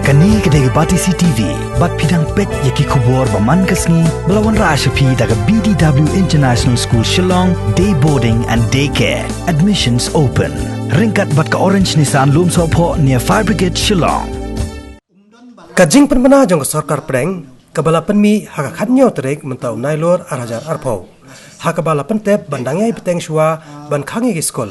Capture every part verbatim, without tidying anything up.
Kane ka dei ka Batesi T V, bad phi dang peit ïa ki khubor ba man ka sngi, ba la wanrah sha phi da ka B D W International School Shillong, Day Boarding and Day Care. Admissions open. Ryngkat bad ka Orange Nissan Lumsohphoh near Fire Brigade Shillong. Ka jingpynbna jong ka sorkar pdeng, kaba la pynmih ha ka khathynñiew tarik mynta u Nailur ar hajar arphew, ha kaba la pyntip ban dang ïai bteng shuwa ban khang ïa ki skul.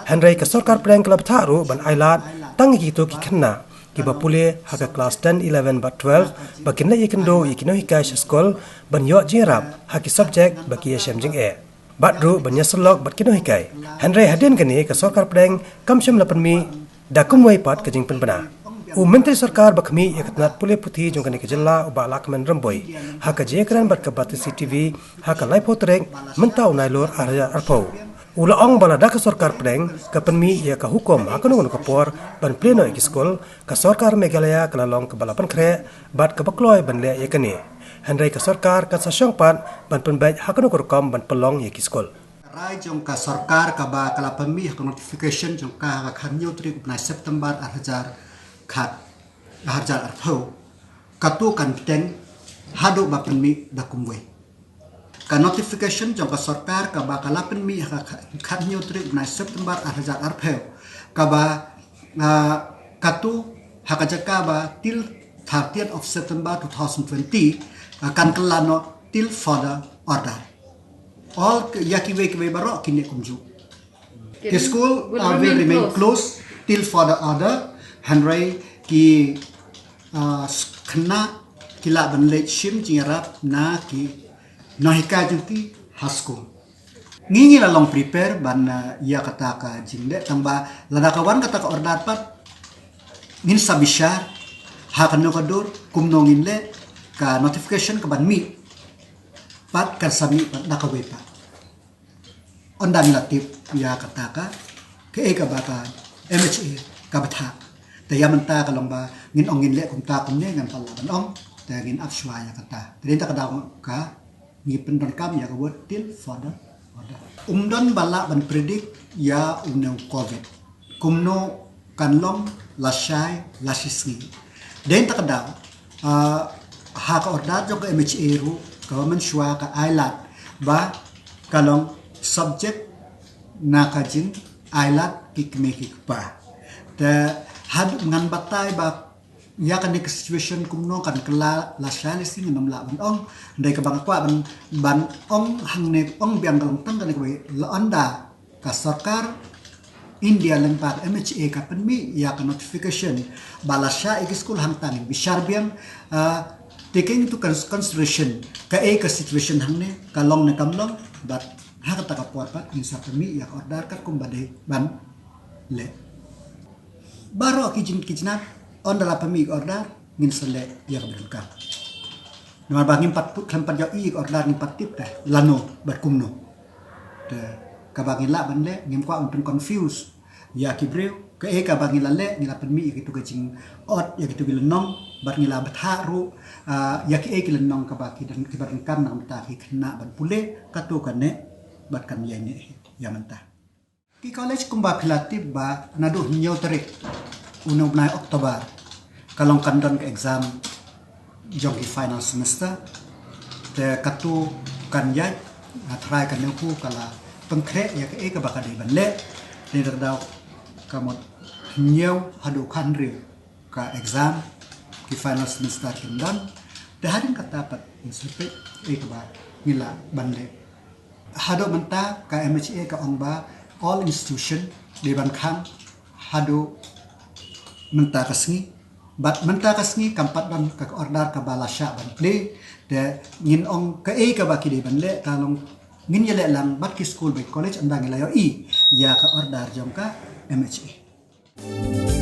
Hynrei ka sorkar pdeng ka la bthah ruh ban ailad tang ïa kito ki khynnah kiba pule ha ka klas ten, eleven bad twelve, ba kin leit ïakynduh ïa ki nonghikai sha skul ban ïoh jingïarap ha ki subject ba ki ïashem jingeh, bad ruh ban ïasyllok bad ki nonghikai. Hynrei hadien kane ka sorkar pdeng kam shym la pynmih da kumwei pat ka jingpynbna. U Myntri Sorkar ba khmih ïa ka tnat pule puthi jong kane ka jylla, u Bah Lahkmen Rymbui, ha ka jingïakren bad ka Batesi T V ha ka laiphew tarik mynta u Nailur ar hajar arphew, u la ong ba lada ka sorkar pdeng ka pynmih ïa ka hukum ha kano kano ka por ban plie noh ïa ki skul, ka sorkar Meghalaya ka la long kaba la pynkhreh bad kaba kloi ban leh ïa kane. Hynrei ka sorkar kan sa shong pat ban pynbeit ha kano ka rukom ban pynlong ïa ki skul. Rai jong ka sorkar kaba ka la pynmih ha ka notification jong ka ha ka khathynñiew tarik u bnai September ar hajar khat, ar hajar arphew, kato kan bteng haduh ba pynmih da kumwei. Ka notification jong ka sorkar kaba ka la pynmih ha ka kha-, khathynñiew tarik u bnai September ar hajar arphew, kaba, ah, kato ha ka jaka ba till thirtieth of September two thousand twenty, ah, kan kylla noh till further order. All k-, ïa kiwei kiwei baroh kin leh kumjuh. Ki school, uh, will remain closed till further order. Hynrei ki, uh, s-, khynnah ki lah ban leit shim jingïarap na ki nonghikai jong ki ha school. Ngi ngi la long prepare ban, uh, ïa kata ka jingleh, tang ba lada ka wan kata ka order pat, ngin sa bishar ha kano ka dur kumno ngin leh, ka notification ka ban mih pat kan sa mih pat da kawei pat. Ynda ngi la tip ïa kata ka, kaei kaba ka M H A ka bthah. Te ïa mynta ka long ba ngin ong ngin leh kumta kumne, ngim pat lah ban ong. Te ngin ap shuwa ïa kata. Te dei ta ka daw ka ngi pyndonkam ïa ka word till further order. Ym don ba lah ban predict ïa une u covid kumno kan long lashai lashisngi. Dei ta ka daw, ah, ha ka order jong ka M H A ruh ka mynshuwa ka ailad ba ka long subject na ka jingailad ki kmie ki kpa. Te haduh ngan batai ba ïa kane ka situation kumno kan kylla lashai lashisngi ngam lah ban ong. Dei kaba nga kwah ban, ban ong hangne, ong biang ka long tang kane kawei, la ynda ka sorkar India lyngba ka M H A ka pynmih ïa ka notification ba lashai ïa ki skul hangta ngin bishar biang, ah, taking into cons-, consideration kaei ka situation hangne, ka long ne kam long, bad ha kata ka por pat ngin sa pynmih ïa ka order katkum ba dei ban leh. Baroh ki jing-, ki jinat, ynda la pynmih order, ngin sa leh ïa kaba donkam. Namar ba ngim pat put, khlem pat ïohi order ngim pat tip te lano bad kumno. Te kaba ngin lah ban leh, ngim kwah ban pyn confuse ïa ki briew. Kaei kaba ngin la leh, ngin la pynmih ïa kito ki jingot, ïa kito ki lynnong, bad ngin la bthah ruh, ah, ïa kiei ki lynnong kaba ki don, kiba donkam na ka bynta ki khynnah ban pule, kato kane bad kan ïaineh ïa mynta. Ki college kumba phi la tip ba naduh hynñiew tarik une u bnai October ka long kan don ka exam jong ki final semester. Te kato kan ïaid, nga tharai ka NEHU ka la pynkhreh ïa kaei kaba ka dei ban leh. Te da ka daw ka mut hynñiew haduh khathynriew ka exam, ki final semester kin don. Te hadien kata pat ngin sa peit kaei kaba ngi lah ban leh. Haduh mynta ka M H A ka ong ba all institution dei ban khang haduh mynta ka sngi. Bad mynta ka sngi kam pat don ka order kaba la shah ban plie. Te ngin ong kaei kaba ki dei ban leh, ka long ngin ïaleh lang bad ki skul bad college ynda ngi la ïohi ïa ka order jong ka M H A.